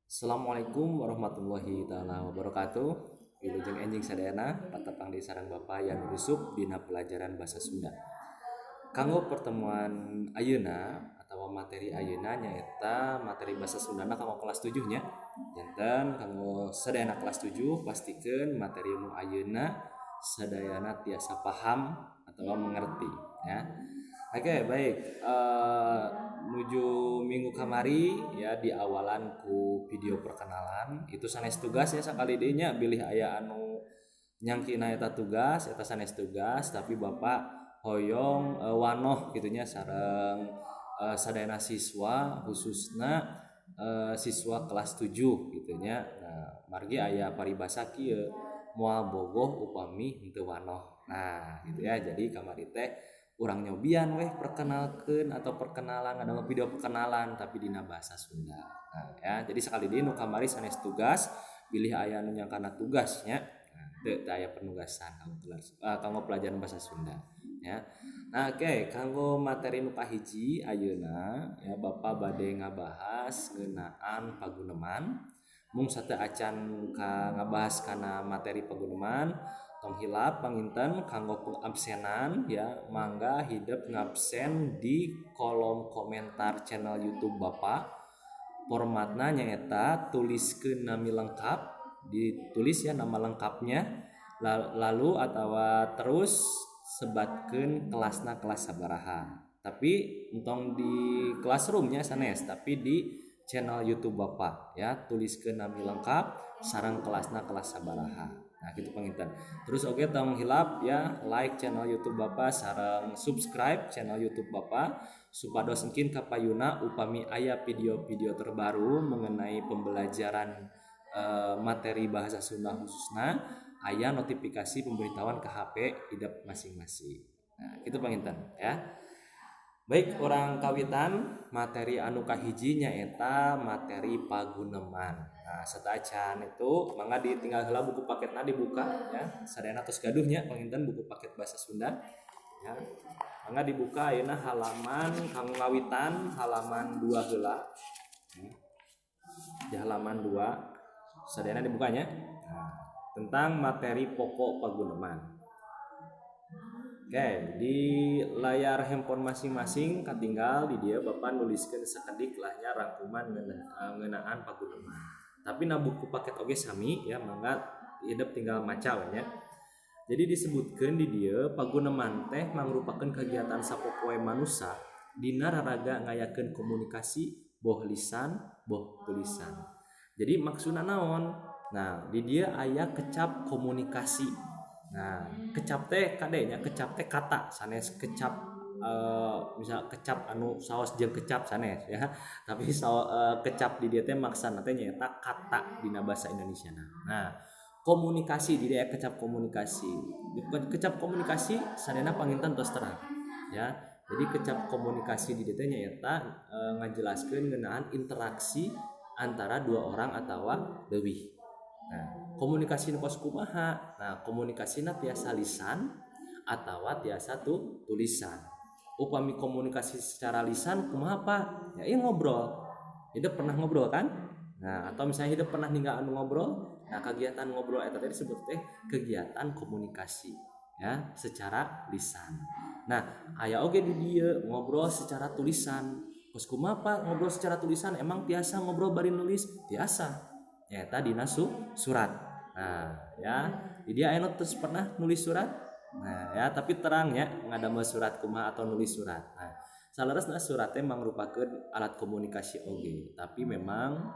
Assalamualaikum warahmatullahi taala wabarakatuh. Wilujeng enjing sadayana, patepang deui sareng Bapak Yan Yusuf dina pelajaran bahasa Sunda. Kanggo pertemuan ayeuna atau materi ayeuna nyaeta materi bahasa Sundana kanggo kelas 7 nya. Janten kanggo sadayana kelas 7, pastikeun materi nu ayeuna sadayana tiasa paham atau mengerti ya. Oke, baik. Nuju minggu kamari ya di awalan ku video perkenalan itu sanes tugas ya. Sakali deui nya, bilih aya anu nyangkina eta tugas, eta sanes tugas, tapi Bapak hoyong wanoh gitu nya sareng sadayana siswa, khususna siswa kelas 7 gitu nya. Nah, margi aya paribasa kieu, moal bogoh upami henteu wanoh. Nah, gitu ya. Jadi kamari teh urang nyobian weh perkenalkeun atau perkenalan, ada video perkenalan tapi dina bahasa Sunda. Nah, ya, jadi sakali deui nu kamari sanes tugas, bilih aya nu nyangkana tugasnya. Nah, teu aya penugasan kanggo kelas, kanggo pelajaran bahasa Sunda ya. Nah, oke, okay, kanggo materi nu kahiji ayeuna ya, Bapak bade ngabahas ngeunaan paguneman. Mung sateuacan ka ngabahas kana materi paguneman, tong hilap panginten kanggo pengabsenan ya, mangga hidep ngabsen di kolom komentar channel YouTube Bapak. Formatna nyaeta tuliskeun nami lengkap, ditulis ya nama lengkapnya, lalu atau terus sebatkeun kelasna kelas sabaraha, tapi entong di classroomnya sanes, tapi di channel YouTube Bapak ya, tuliskeun nami lengkap sareng kelasna kelas sabaraha. Nah, gitu panginten. Terus oke, tong hilap ya like channel YouTube Bapak sareng subscribe channel YouTube Bapak supados mungkin kapayuna upami aya video-video terbaru mengenai pembelajaran materi bahasa Sunda khususnya aya notifikasi pemberitahuan ke HP hidep masing-masing. Nah, gitu panginten ya. Baik, urang kawitan materi anu kahiji nyaeta materi paguneman. Nah, sateuacan itu mangga ditinggal heula buku paketna dibuka ya. Sadayana tos gaduh nya panginten buku paket bahasa Sunda ya. Mangga dibuka ayeuna halaman, kanggo ngawitan halaman 2 heula. Ya. Di halaman 2 sadayana dibukanya. Nah, tentang materi pokok paguneman. Oke, di layar handphone masing-masing katinggal di dieu Bapak nuliskeun sakedik lah nya rangkuman ngeunaan paguneman. Tapi na buku paket oge sami ya, mangga hidep tinggal maca we nya. Jadi disebutkan di dieu paguneman teh mangrupakeun kegiatan sapopoe manusa dina raraga ngayakeun komunikasi, boh lisan boh tulisan. Jadi maksudna naon? Nah, di dieu aya kecap komunikasi. Nah, kecap teh kade nya, kecap teh kata sanes kecap, misal kecap anu saos jeung kecap sanes ya. Tapi kecap di dieu teh maksana teh nyaeta kata dina bahasa Indonesia. Nah, komunikasi di dieu kecap komunikasi. Kecap komunikasi sadayana panginten tos terang ya. Jadi kecap komunikasi di dieu teh nyaeta ngajelaskeun ngeunaan interaksi antara dua orang atawa leuwih. Nah, komunikasi nu kos kumaha? Nah, komunikasina tiasa lisan atawa tiasa tuh tulisan. Upami komunikasi secara lisan kumaha, Pak? Ya, iya ngobrol. Hidep pernah ngobrol kan? Nah, atau misalnya hidep pernah ninggal anu ngobrol. Nah, kegiatan ngobrol eta teh disebut teh kegiatan komunikasi ya secara lisan. Nah, aya oge di dieu ngobrol secara tulisan. Kos kumaha, Pak, ngobrol secara tulisan? Emang tiasa ngobrol bari nulis? Tiasa. Nyaeta dina surat. Nah, ya, di dieu aya nu terus pernah nulis surat. Nah, ya, tapi terang ya ngadamel surat kumaha atau nulis surat. Nah, saleresna surat teh mangrupakeun alat komunikasi oge, tapi memang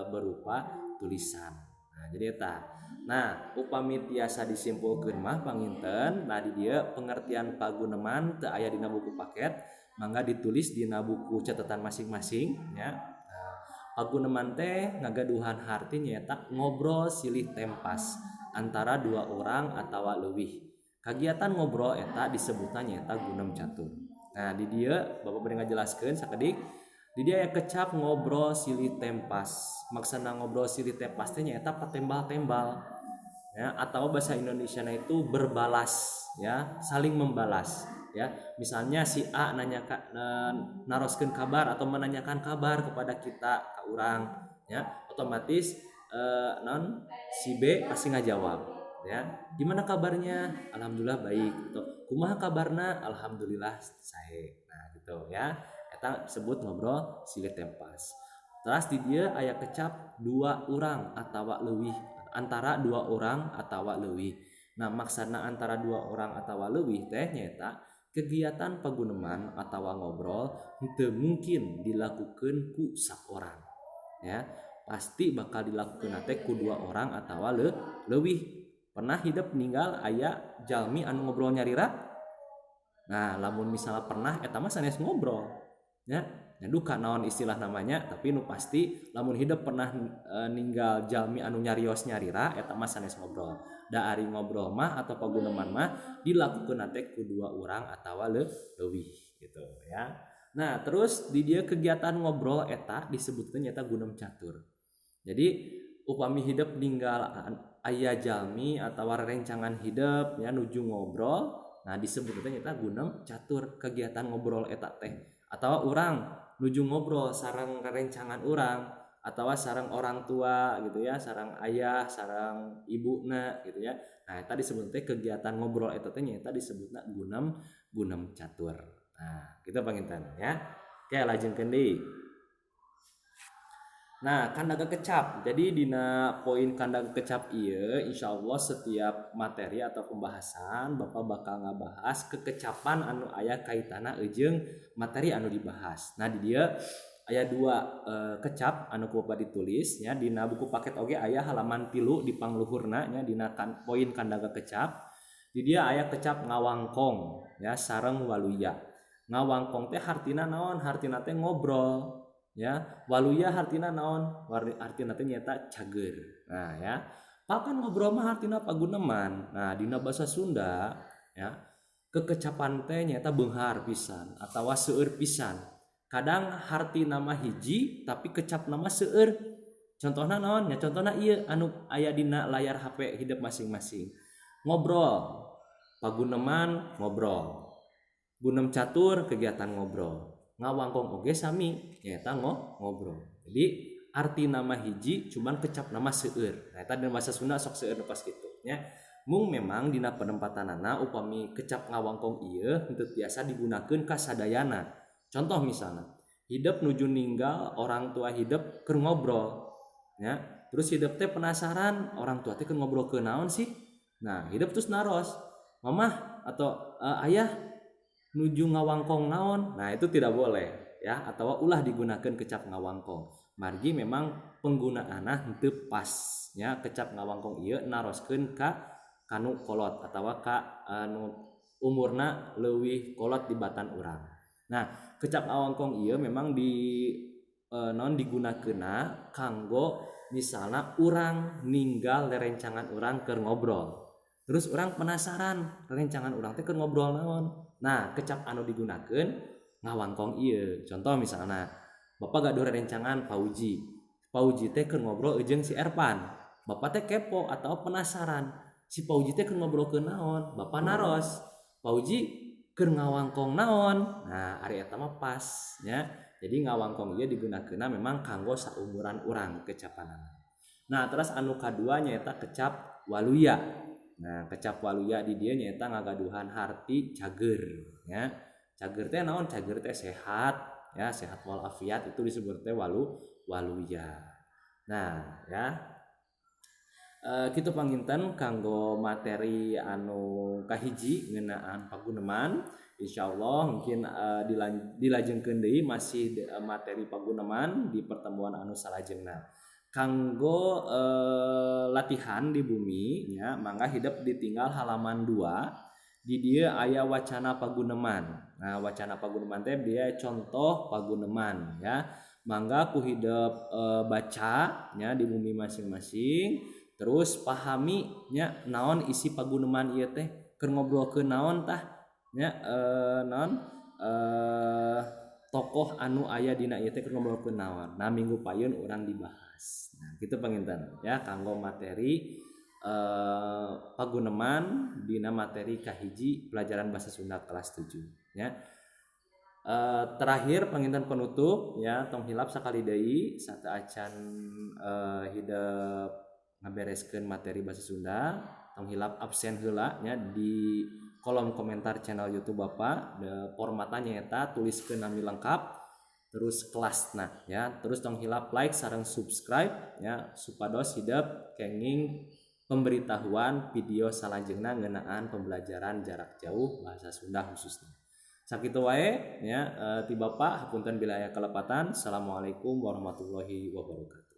berupa tulisan. Nah, jadi eta. Nah, upami tiasa disimpulkeun mah panginten, nah di dieu pengertian paguneman teu aya dina buku paket, mangga ditulis dina buku catatan masing-masing ya. Nah, paguneman teh ngagaduhan harti nyaeta ngobrol silih tempas antara dua orang atawa leuwih. Kagiatan ngobrol eta disebutna nyaeta gunem catur. Nah, di dieu Bapak bade ngajelaskeun sakedik. Di dieu aya kecap ngobrol silih tempas. Maksana ngobrol silih tempas teh nyaeta patembal-tembal. Ya, atau bahasa Indonesia itu berbalas ya, saling membalas ya. Misalnya si A nanya naroskeun kabar atau menanyakan kabar kepada kita ka urang. Ya, otomatis non si B pasti ngajawab ya. Gimana kabarnya? Alhamdulillah baik, atau kumaha kabarna? Alhamdulillah sae. Nah, gitu ya. Eta disebut ngobrol silih tempas. Terus di dieu aya kecap dua orang atau leuwih, antara dua orang atau leuwih. Nah, maksudna antara dua orang atau leuwih teh nyaeta kegiatan paguneman atau ngobrol henteu mungkin dilakukan ku saorang ya, pasti bakal dilakukan teh ku dua orang atau leuwih. Pernah hidep ninggal aya jalmi anu ngobrol nyalira? Nah, lamun misalnya pernah, eta mah sanes ngobrol ya. Duka naon istilah namanya, tapi nu pasti lamun hidep pernah ninggal jalmi anu nyarios nyalira, eta mah sanes ngobrol. Da ari ngobrol mah atau paguneman mah dilakukan teh ku dua orang atau leuwih gitu ya. Nah, terus di dieu kegiatan ngobrol eta disebutkan nyata gunem catur. Jadi upami hidep ninggal aya jalmi atau rencangan hidep ya nuju ngobrol, nah disebutnya nyata gunem catur kegiatan ngobrol eta teh. Atau urang nuju ngobrol sareng rencangan urang atau sareng orang tua gitu ya, sareng ayah, sareng ibuna gitu ya. Nah, eta disebut teh kegiatan ngobrol eta teh nyaeta disebutna gunem gunem catur. Nah, gitu panginten ya. Oke, lajengkeun deui. Nah, kandaga kecap. Jadi dina poin kandaga kecap ieu, insyaallah setiap materi atau pembahasan Bapak bakal ngabahas kekecapan anu aya kaitana jeung materi anu dibahas. Nah, di dieu aya dua kecap anu ku Bapak ditulis nya. Dina buku paket oge aya halaman 3 di pangluhurna nya, dina kan, poin kandaga kecap. Di dieu aya kecap ngawangkong ya sareng waluya. Ngawangkong teh hartina naon? Hartina teh ngobrol ya. Waluya hartina naon? Hartina teh nyata cager. Nah ya, pakan ngobrol mah hartina paguneman. Nah, dina bahasa Sunda ya, kekecapan teh nyata beunghar pisan atawa seueur pisan. Kadang hartina mah hiji tapi kecapna mah seueur. Contohna naon ya? Contohna ieu anu aya dina layar HP hidep masing-masing. Ngobrol, paguneman ngobrol, gunem catur kegiatan ngobrol, ngawangkong oge sami nyaeta ngobrol. Jadi artina mah hiji cuman kecapna mah seueur. Nah, eta dina bahasa Sunda sok seueur nu pas kitu nya. Mung memang dina penempatanana upami kecap ngawangkong ieu henteu tiasa digunakeun ka sadayana. Contoh misalnya, hidep nuju ninggal orang tua hidep keur ngobrol ya. Terus hidep teh penasaran orang tua teh keur ngobrol ke naon sih. Nah, hidep terus naros, "Mamah atau ayah nuju ngawangkong naon?" Nah, itu tidak boleh ya, atau ulah digunakan kecap ngawangkong. Margi memang penggunaanna henteu pas ya. Kecap ngawangkong ieu naroskeun ka kanu kolot atau ka anu umurna leuwih kolot dibatan urang. Nah, kecap ngawangkong ieu memang di non digunakeunna kanggo misalnya urang ninggal rerencangan urang keur ngobrol. Terus urang penasaran rerencangan urang teh keur ngobrol naon. Nah, kecap anu digunakeun ngawangkong ieu. Contoh misalnya, Bapak gaduh rerencangan Pauji. Pauji teh keur ngobrol jeung si Erpan. Bapak teh kepo atau penasaran. Si Pauji teh keur ngobrol ke naon? Bapak naros, "Pauji keur ngawangkong naon?" Nah, ari eta mah pas ya. Jadi ngawangkong ieu digunakeunna memang kanggo saumuran urang kecapanana. Nah, terus anu kadua nyaeta kecap waluya. Nah, kecap waluya di dieu nyaeta ngagaduhan harti cager ya. Cager teh naon? Cager teh sehat ya, sehat walafiat itu disebut teh waluya. Nah, ya. Kitu panginten kanggo materi anu kahiji ngeunaan paguneman. Insyaallah mungkin dilajengkeun deui masih materi paguneman di pertemuan anu salajengna. Kanggo latihan di bumi nya, mangga hidep ditinggal halaman 2. Di dieu aya wacana paguneman. Nah, wacana paguneman teh dia contoh paguneman ya. Mangga ku hidep baca nya di bumi masing-masing, terus pahami nya naon isi paguneman ieu teh, keur ngobrolkeun naon tah nya, naon tokoh anu aya dina ieu teh keur ngobrolkeun naon. Nah, minggu payun urang dibahas. Nah, kitu panginten ya kanggo materi paguneman dina materi kahiji pelajaran bahasa Sunda kelas 7 ya. Terakhir panginten penutup ya, tong hilap sakali deui sateuacan hidep ngabereskeun materi bahasa Sunda, tong hilap absen heula nya di kolom komentar channel YouTube Bapak. De formatnya eta tuliskeun nami lengkap terus kelasna ya. Terus tong hilap like sareng subscribe ya, supados hidep kenging pemberitahuan video salajengna ngeunaan pembelajaran jarak jauh bahasa Sunda khususnya. Sakitu wae ya ti Bapak, hapunten bila aya kelepatan. Assalamualaikum warahmatullahi wabarakatuh.